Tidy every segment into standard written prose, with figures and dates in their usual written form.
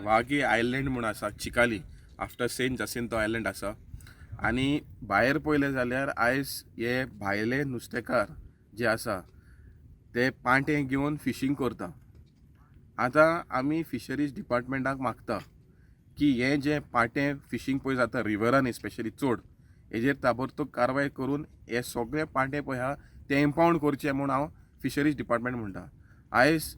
वागी island म्हूण आसा Chicalim, after Saint Jacinto island आसा. आनी भायर पळयलें जाल्यार आयज हे भायले नुस्तेकार जे आसा ते पांटे घेवन फिशींग करता. आतां आमी फिशरीज डिपार्टमेंटाक मागता की हें जें पांटे फिशींग पळय जाता रिवरांनी स्पेशली चड, हेजेर ताबडतोब कारवाय करून हे सगळे पांटे पळय आहा ते इम्पावंड करचे म्हूण हांव फिशरीज डिपार्टमेंट म्हणटा. आयज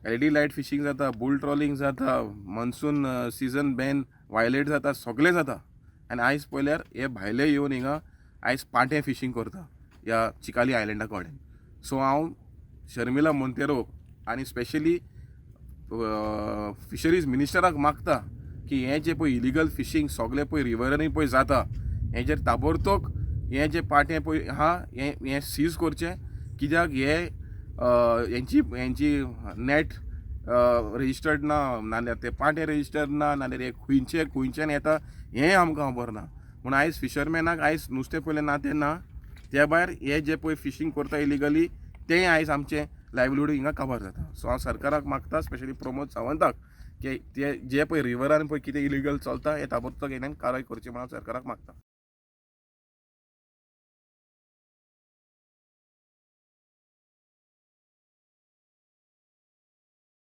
एलईडी लायट फिशींग जाता, बुल ट्रॉलिंग जाता, मॉन्सून सिजन बॅन वायलेट जाता, सगळें जाता. आनी आयज पळयल्यार हे भायले येवन हिंगा आयज पांटे फिशींग करता ह्या चिकाली आयलंडा कडेन. सो हांव शर्मिला मोंतेरो आनी स्पेशली फिशरीज मिनिस्टराक मागता की हें जें पळय इलिगल फिशींग सगळें पळय रिवरांनी पळय जाता, हेजेर ताबडतोब हें जें पाटें पळय आहा हें हें सीज करचें. कित्याक हे हेंची हेंची नॅट रजिस्टर्ड ना, नाल्यार ते पांटे रजिस्टर्ड ना, नाल्यार हे खुंयचे खुंयच्यान येता हें आमकां खबर ना. पूण आयज फिशरमॅनाक आयज नुस्तें पयलें ना तें ना, त्या भायर हे जे पळय फिशींग करता इलिगली तें आयज आमचें लायवलीहूड हिंगा काबार जाता. सो हांव सरकाराक मागता, स्पेशली प्रमोद सावंताक, की ते जे पळय रिवरान पळय कितें इलिगल चलता हें ताबडतोब हेणें कारवाय करची म्हूण हांव सरकाराक मागता.